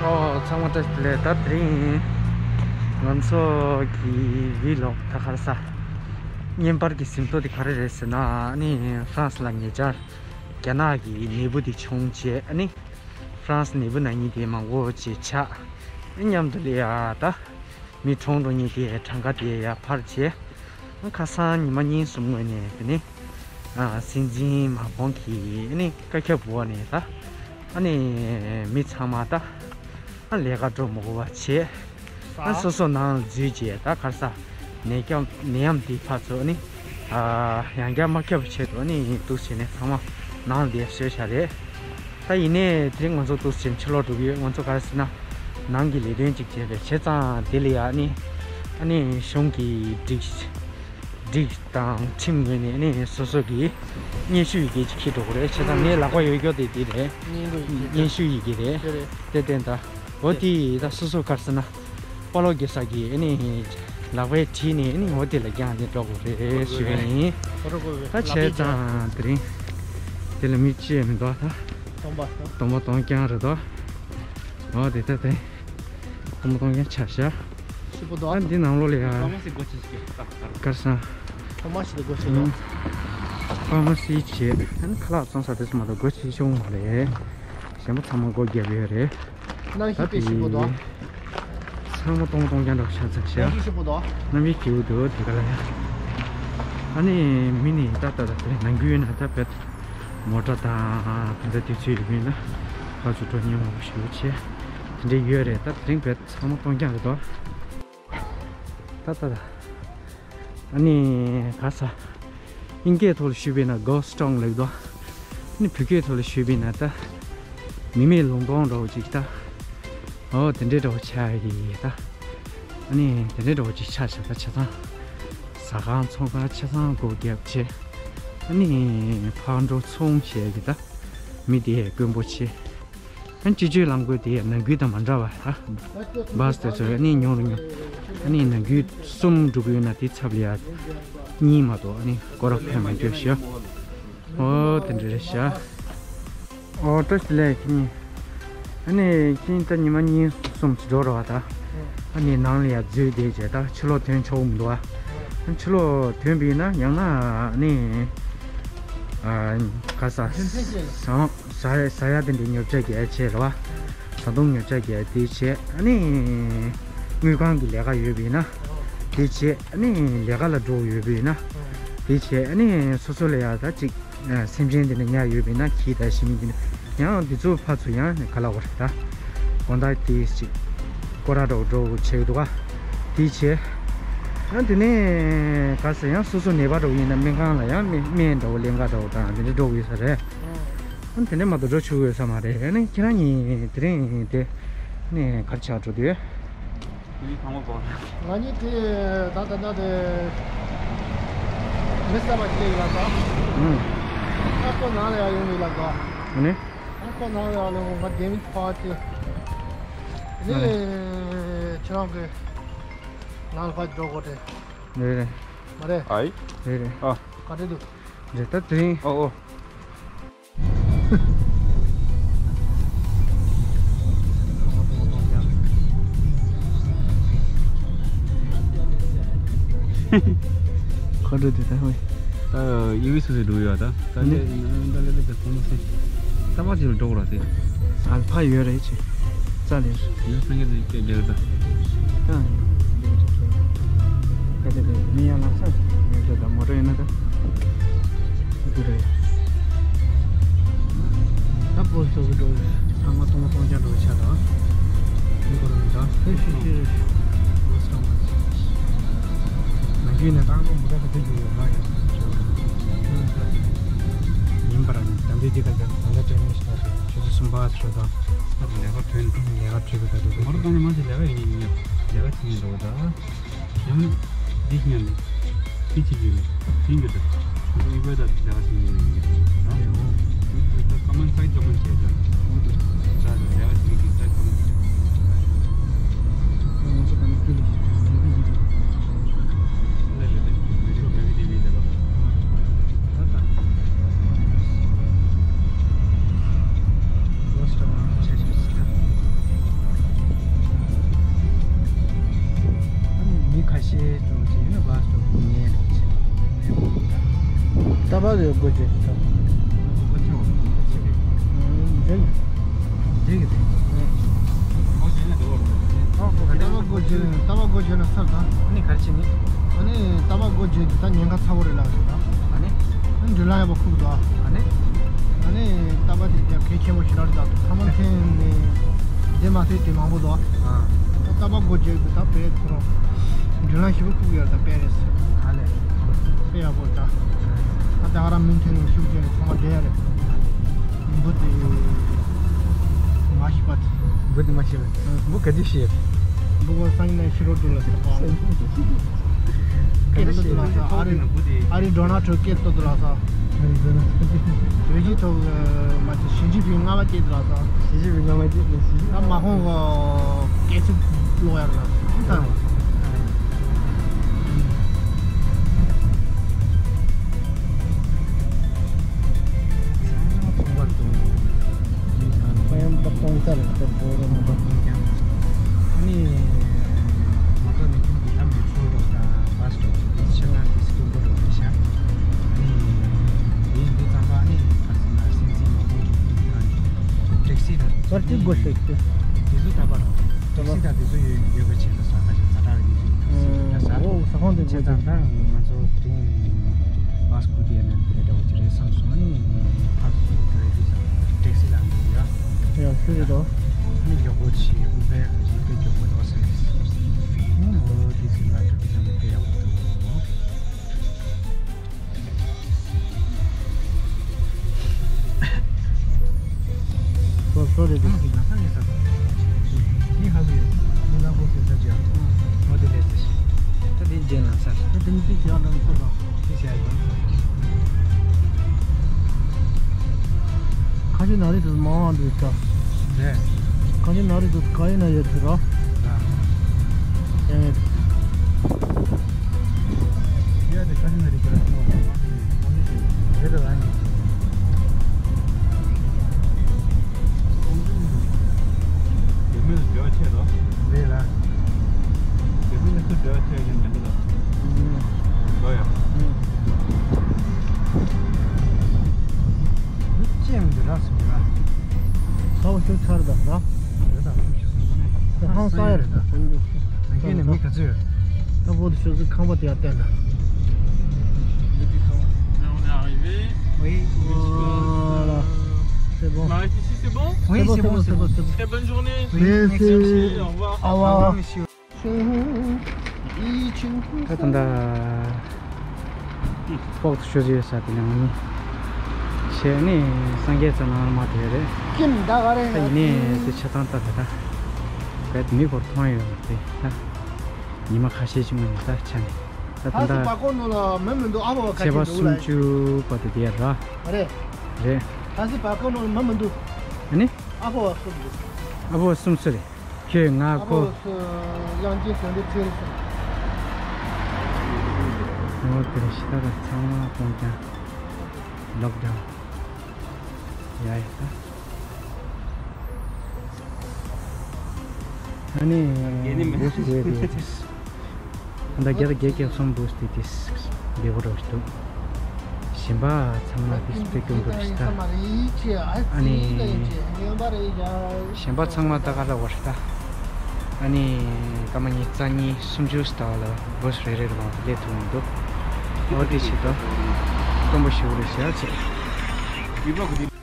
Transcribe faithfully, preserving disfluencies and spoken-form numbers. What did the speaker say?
ཨོ། ཚང་མ་བཀྲ་ཤིས་བདེ་ལེགས། ད་དེ་རིང་ང་ཚོ་གི་བི་ལོག་ད་ག་རེ་ཟ། བརྙན་པར་གྱི་ཟིན་ཐོ་དེ་ག་རེ་རེད་ཟེར་ན། ཨ་ནི་ཧྥ་རན་སི་ལ་ཉེ་ཆར་རྒྱ་ནག་གི་ནད་འབུ་དེ་བྱུང་བྱས། ཨ་ནི་ཧྥ་རན་སི་ནད་འབུ་ན་མཁན་དེ་མང་པོ་ཅིག་ཆགས། ཨ་མཉམ་དུ་ལ་ཡ་ད་མི་གྲོངས་འགྲོ་མཁན་དེ་གྲངས་ཀ་དེ་ཡར་འཕར་བྱས། ཨ་ཁ་སང་ཉི་མ་གཉིས་གསུམ་སྔོན་ནས་དེ་ནི་ཨ་སྲིད་འཛིན་མཱ་ཁོང་གིས་ཨ་ནི་བཀའ་ཁྱབ་འོག་ནས་ད་ཨ་ནི་མི་ཚང་མ་ད་ཨ་ལས་ཀ་འགྲོ་མི་དགོས་པ་བྱས། ཨ་སོ་སོ་ནང་ལ་འཛུལ་བྱས། ད་ག་རེ་ཟ། ནད་སྐྱོབ་ནད་ཡམས་འདི་ཕར་ཚུར་ཨ་ནི་ཨ་ཡང་བསྐྱར་མ་ཁྱབ་པའི་ཆེད་དུ་ཨ་ནི་འདུག་བྱས་ནས་ཚང་མ་ནང་ལ་བསྡད་བཟོས་བཞག་རེད། ད་ཡིན་ནའི་དེ་རིང་ང་ཚོ་འདུག་སེ་ཕྱི་ལོགས་འགྲོ་གི་ཡོད། ང་ཚོ་ག་རེ་ཟེར་ན་ནང་གི་ལས་དོན་ཅིག་བྱས་པས། བྱས་ཙང་དེ་ལ་ཡ་ཨ་ནི་ཨ་ནི་གཞུང་གི་སྒྲིག་སྒྲིག་དང་ཁྲིམས་ངོས་ནས་ཨ་ནི་སོ་སོ་གི་སྙན་ཞུ་ཡི་གེ་ཅིག་འཁྱེར་འགྲོ་དགོས་རེད། བྱས་ཙང་ངའི་ལག་པ་ཡོད་རྒྱུ་དེ་དེ་རེད། སྙན་ཞུ་ཡི་གེ་རེད། དེ་བསྟན་ད། འོ་དེ་ད་སོ་སོ་ག་རེ་ཟེར་ན། དཔའ་ལོ་རྒྱལ་ས་གི་ཨ་ནི་ལག་པས་བྲིས་ནས་ཨ་ནི་འོ་དེ་ལ་རྒྱང་དེ་འགྲོ་དགོས་རེད་ཞུ་བ་ཡིན། ད་བྱས་ཙང་དེ་རིང་དེ་ལ་མི་ཅི་ཡང་མི་འདུག་ད་སྟོང་པ་སྟོང་རྐྱང་རེད་དོ། འོ་དེ་ད་དེ་སྟོང་པ་སྟོང་རྐྱང་ཆགས་ཤག་ཞིབ་པོ་འདུག་ཨ་འདི་ནང་ལོགས་ལ་ཡ་ཕ་མ་སི་སྒོ་ཕྱེ་ཞིག་ག་རེ་ཟེར། ཕ་མ་སི་དེ་སྒོ་ཕྱེ་ཡོང་། ཕ་མ་སི་བྱས་ཨ་ནི་ཁ་ལག་བཙོང་ས་དེ་ཚོ་མ་གཏོགས་སྒོ་ཕྱེ་ཤོང་རེད། གཞན་པ་ཚང་མ་སྒོ་བརྒྱབ་ཡོད་རེད། ནང་ཞིག་དཔེ་ཞིབ་པོ་འདུག་ཚང་མ་སྟོང་སྟོང་རྐྱང་འདྲ་ཆགས་ཚར་ཤག་ནང་ཞིག་ཞིབ་པོ་འདུག་གནམ་གཤིས་སྐྱིད་པོ་འདུག་དེ་ག་ལ་ཡ། ཨ་ནི་མི་ནི་ད་ད་ད་དེ་ནང་ཁུལ་ཡིན་ན་ད་བེད་མོ་ཊ་དང་དེ་འདྲ་དུས་ཚོད་ཡོད་མིན་ན་ཕར་ཚུར་འགྲོ་ཉེན་མང་པོ་ཞིག་ཡོད་ཆེ། དེ་འདྲ་ཡོད་རེད། ད་དེ་རིང་བེད་ཚང་མ་སྟོང་རྐྱང་རེད་དོ། ད་ད་ད། ཨ་ནི་ག་ས། དབྱིན་སྐད་ཐོག་ལ་ཞུས་པས་ན་ghost town ལབ་དོ། ཨ་ནི་བོད་སྐད་ཐོག་ལ་ཞུས་པས་ན་ད། མི་མེད་ལུང་སྟོང་འདྲ་བོ་ཅིག་ད། ཨོ་དེ་འདྲའི་འདྲ་བོ་ཆགས་ཡི་ད། ཨ་ནི་དེ་འདྲའི་འདྲ་བོ་ཅིག་ཆགས་ཤག་ད་ཆ་ཚང་། ཟ་ཁང་ཚོང་ཁང་ཆ་ཚང་སྒོ་བརྒྱབ་བྱས། ཨ་ནི་ཕར་འགྲོ་ཚུར་འོང་བྱས་ཀྱི་ད། མི་དེ་དཀོན་པོ་ཆེ། ཨ་ནི་སྤྱི་སྤྱོད་རླངས་འཁོར་དེ་ནང་ཁུལ་དང་མ་འདྲ་བ་ད། བཱས་དེ་ཚོ་ཨ་ནི་ཉུང་རུ་ཉུང་། ཨ་ནི་ནང་ཁུལ་གསུམ་འགྲོ་གི་ཡོད་ན་དེ་ཚབ་ལ་ཡ་གཉིས་མ་གཏོགས་ཨ་ནི་སྐོར་ར་ཕན་མ་འགྱོ་ཤག་ཨོ་དེ་འདྲ་རེད་ཤག་ཨོ་བཀྲ་ཤིས་བདེ་ལེགས་ཁྱེད་གཉིས། ཨ་ནི་ཁྱེད་ད་ཉི་མ་གཉིས་གསུམ་ཅིག་འགྲོ་རོགས་ད། ཨ་ནི་ནང་ལ་ཡ་འཛུལ་བསྡད་བྱས་ད་ཕྱི་ལོགས་ཐོན་ཆོག་གི་མི་འདུག་ཨ། ཕྱི་ལོགས་ཐོན་པ་ཡིན་ན་ཡང་ན་ཨ་ནི་ཨ་ག་ས་ཟ་ཟ་ཡ་དེ་འདྲའི་ཉོ་ཆ་རྒྱག་ཡ་བྱས་རེད་བ། ད་དུང་ཉོ་ཆ་རྒྱག་ཡ་དེ་བྱས། ཨ་ནི་དངུལ་ཁང་གི་ལས་ཀ་ཡོད་པ་ཡིན་ན་དེ་བྱས། ཨ་ནི་ལས་ཀ་ལ་འགྲོ་ཡོད་པ་ཡིན་ན་དེ་བྱས། ཨ་ནི་སོ་སོ་ལ་ཡ་ད་ཅིག་སེམས་ཅན་དེ་འདྲ་ཉར་ཡོད་པ་ཡིན་ན་ཁྱི་དང་ཤི་མི་དེ་འདྲ་ཡང་དེ་ཚོ་ཕར་ཚུར་ཡང་ག་ལ་བར་ད་དགོང་དག་དེ་ཅིག་སྐོར་ར་འགྲོ་འགྲོ་བྱེད་ཀྱི་འདུག་ག་དེ་བྱས། ཨ་དེ་ནས་ག་ས་ཡང་སོ་སོ་ནད་པ་འདྲ་བོ་ཡིན་ན་སྨན་ཁང་ལ་ཡང་སྨན་སྨན་འདྲ་བོ་ལེན་ག་འདྲ་བོ་དང་དེ་འདྲ་འགྲོ་དགོས་ས་རེད། ཨ་དེ་འདྲ་མ་གཏོགས་འགྲོ་ཆོག་གི་ཡོད་ས་མ་རེད། ཨ་ནི་ཁྱེད་རང་གཉིས་དེ་རིང་དེ་ནས་ག་རེ་ཆགས་འགྲོ་དུས། དེ་ནི་ཚང་མ་གོ། ང་གཉིས་དེ་ད་ད་ད་དེ་མི་གསར་པ་ཅིག་ཡིན་ལ་ད། ཨུམ། ཨ་ཁོ་ནང་ལ་ཡང་ཡོང་ཡིན་ལ་ད། ཨ་ནི། ཨ་ཁོ་ནང་ལ་ཡང་ལ་ང་རྒན་མི་ཕ་ཅིག་ཨ་ནི། ཨ་ནི། ཁྱེད་རང་གི་ནང་ལ་ཕ་ཅིག་འགྲོ་དགོས་ཏེ། རེད་རེད། མ་རེད། ཨའི། རེད་རེད། ཨ། ག་རེ་འདུག་རེད་ད་དེ་རིང་། ཨོ་ཨོ། ཁོ་འགྲོ་དུས་ད་ཧོꯏ། ད་ཡུ་བི་སུ་སི་འགྲོ་ཡོད་ད། ད་ནི་ལེ་ད་ལེ་ད་ལེ་ད་ཁོ་མོ་སེ། ད་མ་ཅིག་ལ་འགྲོ་གོ་ར་དེ། ཨལ་ཕ་ཡོད་རེད་ཅེ། རྩ་ལས། ཡང་སང་གི་དེ་སྐད་རྒྱག་ད། ཡང་། ད་དེ་དེ་མི་ཡང་ལག་ས་ཡོད་ད་མོ་ཊ་ཡོད་ན་ད། འདི་རེད། ད་པོ་སི་ཊི་ཨོ་ཕི་སི་འགྲོ་རེད། ཚང་མ་སྟོང་སྟོང་རྐྱང་འགྲོ་ཆགས་ད། མི་འགོར་མི་འདྲ། ཧེ་ཤི་ཤི་ཤི། པོ་སི་ཊི་ཨོ་ཕི་སི། ནང་ཁུལ་ནས་ཏང་ཏང་མོ་ཊ་ཁ་ཐུག་རྒྱུ་ཡོད་མ་ཡོད། ཡིན་པར་ད་འདི་འདི་ག་ག་ད་ལྟ་ཊེ་ནིང་ཞིག་ཆུ་ཚོད་གསུམ་པ་ཞིག་རེད་ད། ལས་ཀ་ཐོན་ལས་ཀ་ཐོན་པའི་ཁ་ཐུག་མོ་ཊ་བཏང་ནས་མ་ཚད་ལས་ཀ་ཡིན་ཡིན་ཡིན་ལས་ཀ་བྱེད་ཀྱི་འགྲོ་ད། ཡང་འདི་ཉན་ནས་འདི་བྱེད་ཀྱི་ཡིན་ཡིན་གྱི་འདུག་ཡིན་པའི་ད་ལས་ཀ་བྱེད་ཀྱི་ཡིན་གྱི་ད། ད་ཀ་མན་སའི་ཀ་མན་བྱས་ད། ད་ལས་ཀ་བྱེད་ཀྱི་སའི་ཀ་མན་བྱས། ང་ཚོ་ད་ནི་ཀི་ལི་ཞིག་ཡིན་གྱི་འདུག་ལས་ལས་ལས་མེ་ཤོ་བེ་བི་དེ་བི་དེ་བ། ད་ད་ལོ་སི་ཀྲ་མ་ཆ་ཆ་སི་ད། ཏ་པ་གི་སྒོ་འབྱེད་ཀྱི་ཐབས། སྒོ་ཕྱེ་བ། སྒོ་ཕྱེ་བའི། འབྱེད། འབྱེད་ཀྱི་རེད། ཨོ་ཞེས་ན་འགྲོ་བར། ཨོ་ཏ་པ་སྒོ་འབྱེད། ཏ་པ་སྒོ་འབྱེད་ན་སར་ད། ཨ་ནི་ག་རེ་བྱེད་ནི། ཨ་ནི་ཏ་པ་སྒོ་འབྱེད་ཀྱི་ད་ཉེན་ཁ་ཚ་བོ་རེད་ལབ་རེད་ད། ཨ་ནི། ཨ་ནི་འགྲུལ་ལམ་ཡག་པོ་ཁུག་འདུག་ཨ་ནི། ཨ་ནི་ཏ་པ་དེ་རྒྱབ་གལ་ཆེན་པོ་ཞེ་དྲག་རེད་ད། ཐ་མ་མཁན་ནི་དེ་མ་ཐོས་དེ་མང་པོ་འདུག་ཨ། ཏ་པ་སྒོ་འབྱེད་ཀྱི་ད་དཔེ་ཁོ་རང་འགྲུལ་ལམ་ཞེ་པོ་ཁུག་ཡོད་ད་དཔེ་རེད། ཨ་ལས། དཔེ་ཡག་པོ་ད། ཨ་ད་ག་རང་མུ་མཐུད་ནས་ཤུགས་ཆེན་ནས་ཚང་མ་བསྡད་ཡ་རེད། འབུ་དེ་མ་ཤི་བ། འབུ་དེ་མ་ཤི་བ། འབུ་ག་དུས་ཤི་ཡ། འབུ་གོ་སང་ཉིན་ནས་ཤི་རོགས་འདུག་ལ་ཟེར་པ། སྐད་ཐོག་ཏུ་ལ་ས་ཨ་རི་ཨ་རི་ཌོ་ནལ་ཊྲམ་སྐད་ཐོག་ཏུ་ལ་ས། ཨ་རི་ཌོ་ནལ་ཊྲམ་སྐད། བོད་སྤྱི་ཐོག་མ་ཚད་ཞི་ཅིན་ཕིང་རྔ་པ་སྐད་ཐོག་ལ་ས། ཞི་ཅིན་ཕིང་རྔ་པ་སྐད་ཐོག་ཞི་ཅིན། ད་མ་ཧོང་གི་སྐད་ཚིག་ཀློག་ཡ་ལ་ས། ཚོང་པ་དང་། ཁོ་ཡང་འབབ་གཏོང་ས་རེད་ད་དོ་རུ་མ་འབབ་གཏོང་ཀྱང་། ཨ་ནི། མ་གཏོགས་ནི་ཁོང་གི་ལམ་གྱི་ཚོགས་འགྲོ་དང་བཱས་འགྲོ་དང་ཆ་ཚང་དེ་སི་ཀུལ་འགྲོ་འགྲོ་རེད་ཤག་ཨ་ནི། དེ་ཡིན་དུས་ཙམ་པ་ཨ་ནི་ཁ་སང་ལ་སེམས་ཅན་མང་པོ་འགྲོ་དུས་ཀྱང་ཊེག་སི་དང་། པར་ཏི་སྒོ་ཤེག་ཏུ། དེ་ཚོ་ད་པར། ཊེག་སི་དང་དེ་ཚོ་ཡོད་ཡོད་པའི་ཆེད་དུ་ས་ཁ་ཞིག་ཛ་དྲག་ཡིན་དུས་ཊེག་སི་ཡོད་ན་ས། འོ་ས་ཁོངས་དེ་བྱས་ཙང་ད་ང་ཚོ་དེ་རིང་བཱས་སྒུག་བསྡད་ན་དེ་འདྲ་འདྲ་བོ་ཅིག་རེད་བསམ་སོང་། ཨ་ནི་ཕར་ཚུར་འགྲོ་ཡི་དུས་ཙམ་ཊེག་སི་ལ་འགྲོ་ཡ། ཡ་ཤུ་རེད་དོ། ཨ་ནི་མགྱོགས་པོ་ཆེ་ཨུ་བེར་གྱི་དཔེ་མགྱོགས་པོ་འགྲོ་ས་རེད། ཨ་ནི་འོ་དེ་ཚོ་ལ་འགྲོ་དུས་ཙམ་དཔེ་ཡག་པོ་འདུག་སོ་སོ་རེད་དེ། ཁ་ཅིག་ན་ས་ཡོད་ས་དང་། འདི་ཧ་གོ་ཡོད། འདི་ལ་གོ་ཟེར་ས་ཅིག་ཨ། འོ་དེ་ལས་ཟེར་ཞིག་ད་འདི་རྗེས་ལ་ས་རེད། ད་འདི་ནི་ཅིག་ཡང་ལ་ནི་ས་དང་། ཅིག་བྱས་ཡང་ས་རེད། ཁ་ཅིག་ན་རེ་དུ་མང་བ་འདུག་ས། རེད། ཁ་ཅིག་ན་རེ་དུ་ག་ཡིན་ན་ཡོད་དུ་ར། ར། ཡང་ཡོད། ཡ་དེ་ཁ་ཅིག་ན་རེ་དུ་ར་ནོ། རེད་ད་རང་ཡིན། རྒྱ་མི་ལ་འབྲེལ་བ་ཆད་དོ། རེད་ལ། རྒྱ་མི་ལ་སུ་འབྲེལ་བ་ཆད་ཡོད་ཉན་གི་དོ། ཨུམ། འགྲོ་ཡ། ཨུམ། མི་ཅན་འདི་ར་སུ་ར། ཁ་བ་ཤུགས་ཚར་ད་ལ། རེད་ད་ཁ་ཤུགས་ཚར་ད། ཧང་སང་ཡ་རེད་ད། ད་གིན་ནས་མི་ག་ཚོད་ཡོད། ད་བོད་ཤོག་ཟིག་ཁང་པ་དེ་ཡར་བསྟན་ད། On est arrivé. Oui. Voilà. C'est bon. On arrête ici, c'est bon ? Oui, c'est bon, c'est bon, c'est bon. Très bonne journée. Oui, merci. Merci, au revoir. Au revoir. Au revoir, monsieur. ད་ད་ད་ཕོག་ཏུ་ཤོད་ཡོད་ས་དེ་ནས་ང་གཉིས་བྱས་ནས་སངས་རྒྱས་ཚོ་ནང་ལ་མ་ཐེ་རེད། ཀིམ་ད་ག་རེ་ད་ཡིན་ནས་དེ་ཆ་ཚང་ལྟ་ད་ད་བས་མི་སྐོར་མཐོང་ཡོད་དེ་ད་ཉི་མ་ཁ་ཤས་ཅིག་སྔོན་ནས་ད་ཆ་ནས་ད་ད་ད་ད་པ་ཀོ་ནོ་ལ་མི་མི་འདུག་ཨ་ཕོ་བ་ཁ་ཆེ་བ་ཅིག་འདུག་ལ། སུམ་ཅུ་པ་དེ་དེ་ར་རེད། རེད། ད་སི་པ་ཀོ་ནོ་ལ་མི་མི་འདུག་ཨ་ནི། ཨ་ཕོ་བ་སུམ་འདུག་ཨ་ཕོ་བ་སུམ་སུ་རེད། ཁྱོད་ང་ཨ་ཁོ། ཕོ་སུ་གཡང་ཅན་དོན་འདི་ཚེ་རེད་སུ། ངོ་དེ་ཞི་ད་ད་ཚང་མ་སྤོང་ཀྱང་ལོག་ཌའུན་ཡ་ཡ་ད། ཨ་ནི་ངེས་ནི་མེད། འདི་སུ་རེད་དེ། ད་བརྒྱ་དང་བརྒྱད་ཀྱི་གསུམ་བུ་སྟེ་དེ་བདེ་པོ་འདྲ་ཞིག་འདུག་གཞན་པ་ཚང་མ་དེ་སྤེ་ཀུན་པོ་རེད་ཤི་ད། ཨ་ནི་གཞན་པ་ཚང་མ་ད་ག་ལ་བར་ཤི་ད། ཨ་ནི་སྐར་མ་ཉི་ཤུ་རྩ་གཉིས་སུམ་ཅུ་ལྟ་བ་ལ་བུ་རེ་རེ་རེ་བ་སླེབས་ཐུབ་མི་འདུག་འོ་དེ་ཞིག་ད་སྟོན་པ་ཞུ་བ་རེད་ཤག་ཅེས།